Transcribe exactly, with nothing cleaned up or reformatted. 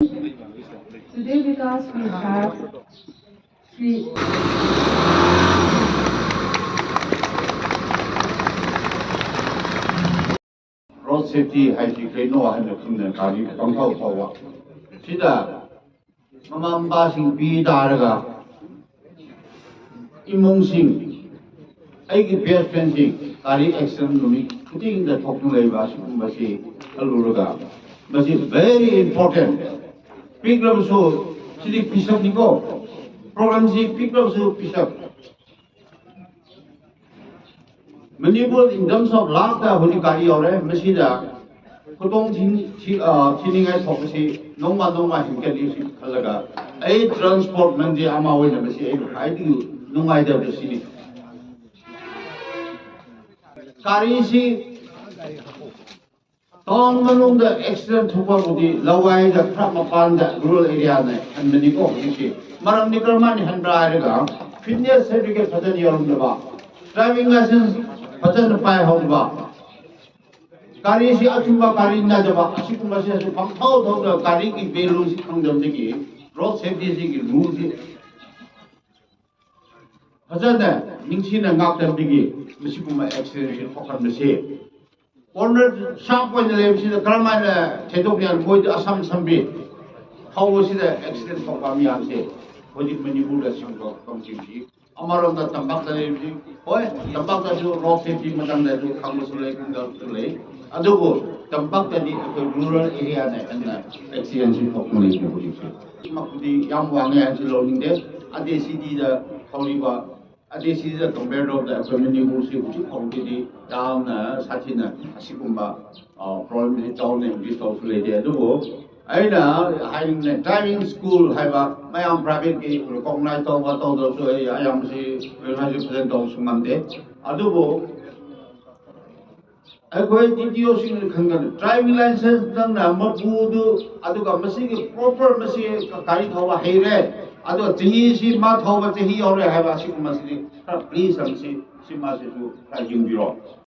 Today with us we have Sri Road safety ꯍꯥꯏꯁꯤ ꯀꯩꯅꯣ ꯍꯥꯏꯅ ꯈꯪꯗꯅ ꯒꯥꯔꯤ ꯄꯪꯊꯧ ꯊꯧꯕ ꯁꯤꯗ ꯃꯃꯥ ꯃꯄꯥꯁꯤꯡ ꯄꯤ ꯇꯥꯔꯒ ꯏꯃꯨꯡꯁꯤꯡ ꯑꯩꯒꯤ ꯕꯦꯁ ꯐ꯭ꯔꯦꯟꯁꯤꯡ ꯒꯥꯔꯤ ꯑꯦꯛꯁꯤꯗꯦꯟ ꯅꯨꯃꯤꯠ ꯈꯨꯗꯤꯡꯗ ꯊꯣꯛꯇꯨꯅ ꯂꯩꯕ ꯑꯁꯤꯒꯨꯝꯕꯁꯤ ꯈꯜꯂꯨꯔꯒ ꯃꯁꯤ very important꯫ ꯄꯤꯛꯂꯕꯁꯨ CD ꯄꯤꯁꯛꯅꯤꯀꯣ, ꯄ꯭ꯔꯣꯕ꯭ꯂꯦꯝꯁꯤ ꯄꯤꯛꯂꯕꯁꯨ Pishak. Manipur in terms of ꯂꯥꯛꯇ ꯍꯧꯖꯤꯛ ꯒꯥꯔꯤ ꯌꯧꯔꯦ꯫ ꯃꯁꯤꯗ ꯈꯨꯗꯣꯡ ꯊꯤ- ꯊꯤ- ꯑ, ꯊꯤꯅꯤꯡꯉꯥꯏ ꯊꯣꯛꯄꯁꯤ ꯅꯣꯡꯃ ꯅꯣꯡꯃ ꯍꯦꯟꯒꯠꯂꯤ ꯁꯤ ꯈꯜꯂꯒ ꯑꯩ ꯇ꯭ꯔꯥꯟꯁꯄꯣꯔꯠ ꯃꯟꯇ꯭ꯔꯤ ꯑꯃ ꯑꯣꯏꯅ ꯃꯁꯤ ꯑꯩꯅ ꯈ꯭ꯋꯥꯏꯗꯒꯤ ꯅꯨꯡꯉꯥꯏꯇꯕ ꯁꯤꯅꯤ꯫ ꯒꯥꯔꯤꯁꯤ ꯇꯥꯎꯟ ꯃꯅꯨꯡꯗ ꯑꯦꯛꯁꯤꯗꯦꯟ ꯊꯣꯛꯄꯕꯨꯗꯤ ꯂꯋꯥꯏꯗ ꯈꯔ ꯃꯄꯥꯟꯗ ꯔꯨꯔꯦꯜ ꯑꯦꯔꯤꯌꯥꯅ ꯍꯟꯕꯅꯤꯀꯣ ꯍꯧꯖꯤꯛꯁꯤ꯫ ꯃꯔꯝꯗꯤ ꯀꯔꯝꯍꯥꯏꯅ ꯍꯟꯕ꯭ꯔꯥ ꯍꯥꯏꯔꯒ ꯐꯤꯠꯅꯦꯁ ꯁꯥꯔꯇꯤꯐꯤꯀꯦꯠ ꯐꯖꯅ ꯌꯥꯎꯔꯝꯗꯕ, ꯗ꯭ꯔꯥꯏꯚꯤꯡ ꯂꯥꯏꯁꯦꯟꯁ ꯐꯖꯅ ꯄꯥꯏꯍꯧꯗꯕ, ꯒꯥꯔꯤꯁꯤ ꯑꯆꯨꯝꯕ ꯒꯥꯔꯤ ꯅꯠꯇꯕ ꯑꯁꯤꯒꯨꯝꯕꯁꯤꯁꯨ ꯄꯪꯊꯧ ꯊꯧꯗ ꯒꯥꯔꯤꯒꯤ ꯚꯦꯂꯨꯁꯤ ꯈꯪꯗꯕꯗꯒꯤ ꯔꯣꯗ ꯁꯦꯐꯇꯤꯁꯤꯒꯤ ꯔꯨꯜꯁꯤ ꯐꯖꯅ ꯅꯤꯡꯊꯤꯅ ꯉꯥꯛꯇꯕꯗꯒꯤ ꯃꯁꯤꯒꯨꯝꯕ ꯑꯦꯛꯁꯤꯗꯦꯟꯁꯤ ꯊꯣꯛꯍꯟꯕꯁꯤ꯫ ꯀꯣꯔꯅꯔ ꯁꯥꯔꯞ ꯑꯣꯏꯅ ꯂꯩꯕꯁꯤꯗ ꯀꯔꯝꯍꯥꯏꯅ ꯊꯦꯡꯗꯣꯛꯄ ꯌꯥꯅꯤ? ꯃꯣꯏꯗꯤ ꯑꯁꯝ ꯁꯝꯕꯤ ꯊꯧꯕꯁꯤꯗ ꯑꯦꯛꯁꯤꯗꯦꯟ ꯊꯣꯛꯄ ꯃꯌꯥꯝꯁꯦ ꯍꯧꯖꯤꯛ ꯃꯅꯤꯄꯨꯔꯗ ꯁꯤꯒꯨꯝꯕ ꯀꯝꯄꯅꯤꯁꯤ ꯑꯃꯔꯣꯝꯗ ꯇꯝꯄꯥꯛꯇ ꯂꯩꯕꯁꯤ ꯍꯣꯏ, ꯇꯝꯄꯥꯛꯇꯁꯨ ꯔꯣꯗ ꯁꯦꯐꯇꯤ ꯃꯇꯥꯡꯗꯁꯨ ꯈꯪꯕꯁꯨ ꯂꯩ, ꯈꯪꯗꯕꯁꯨ ꯂꯩ꯫ ꯑꯗꯨꯕꯨ ꯇꯝꯄꯥꯛꯇꯗꯤ ꯑꯩꯈꯣꯏ ꯔꯨꯔꯦꯜ ꯑꯦꯔꯤꯌꯥꯅ ꯍꯦꯟꯅ ꯑꯦꯛꯁꯤꯗꯦꯟꯁꯤ ꯊꯣꯛꯄ ꯂꯩꯇꯦ ꯍꯧꯖꯤꯛꯁꯦ꯫ ꯁꯤꯃꯛꯄꯨꯗꯤ ꯌꯥꯝ ꯋꯥꯡꯉꯦ ꯍꯥꯏꯅꯁꯨ ꯂꯧꯅꯤꯡꯗꯦ꯫ ꯑꯗꯦ ꯁꯤꯇꯤꯗ ꯊꯧꯔꯤꯕ ꯑꯗꯩ ꯁꯤꯗ ꯀꯝꯄꯦꯌꯔ ꯇꯧꯕꯗ ꯑꯩꯈꯣꯏ ꯃꯅꯤꯄꯨꯔꯁꯤ ꯍꯧꯖꯤꯛ ꯐꯥꯎꯕꯗꯤ ꯌꯥꯝꯅ ꯁꯥꯊꯤꯅ ꯑꯁꯤꯒꯨꯝꯕ ꯄ꯭ꯔꯣꯕ꯭ꯂꯦꯝꯁꯤ ꯆꯥꯎꯅ ꯑꯦꯛꯖꯤꯁ ꯇꯧꯕꯁꯨ ꯂꯩꯇꯦ꯫ ꯑꯗꯨꯕꯨ ꯑꯩꯅ ꯍꯥꯏꯅꯤꯡꯉꯦ, ꯗ꯭ꯔꯥꯏꯚꯤꯡ ꯁ꯭ꯀꯨꯜ ꯍꯥꯏꯕ ꯃꯌꯥꯝ ꯄ꯭ꯔꯥꯏꯚꯦꯠꯀꯤ ꯔꯤꯀꯣꯛꯅꯥꯏꯖ ꯇꯧꯕ ꯇꯧꯗꯕꯁꯨ ꯑꯩ ꯑꯌꯥꯝꯕꯁꯤ ꯔꯤꯀꯣꯛꯅꯥꯏꯖ ꯐꯖꯅ ꯇꯧꯕꯁꯨ ꯉꯝꯗꯦ꯫ ꯑꯗꯨꯕꯨ ꯑꯩꯈꯣꯏ ꯗꯤ ꯇꯤ ꯑꯣꯁꯤꯡꯅ ꯈꯪꯒꯅꯤ, ꯗ꯭ꯔꯥꯏꯚꯤꯡ ꯂꯥꯏꯁꯦꯟꯁ ꯅꯪꯅ ꯃꯄꯨꯗꯨ ꯑꯗꯨꯒ ꯃꯁꯤꯒꯤ ꯄ꯭ꯔꯣꯄꯔ ꯃꯁꯤ ꯒꯥꯔꯤ ꯊꯧꯕ ꯍꯩꯔꯦ, ꯑꯗꯣ ꯆꯍꯤꯁꯤ ꯃꯥ ꯊꯧꯕ ꯆꯍꯤ ꯌꯧꯔꯦ ꯍꯥꯏꯕ ꯑꯁꯤꯒꯨꯝꯕꯁꯤꯗꯤ ꯈꯔ ꯄ꯭ꯂꯤꯁ ꯃꯁꯤ ꯁꯤ ꯃꯥꯁꯤꯁꯨ ꯈꯔ ꯌꯦꯡꯕꯤꯔꯣ꯫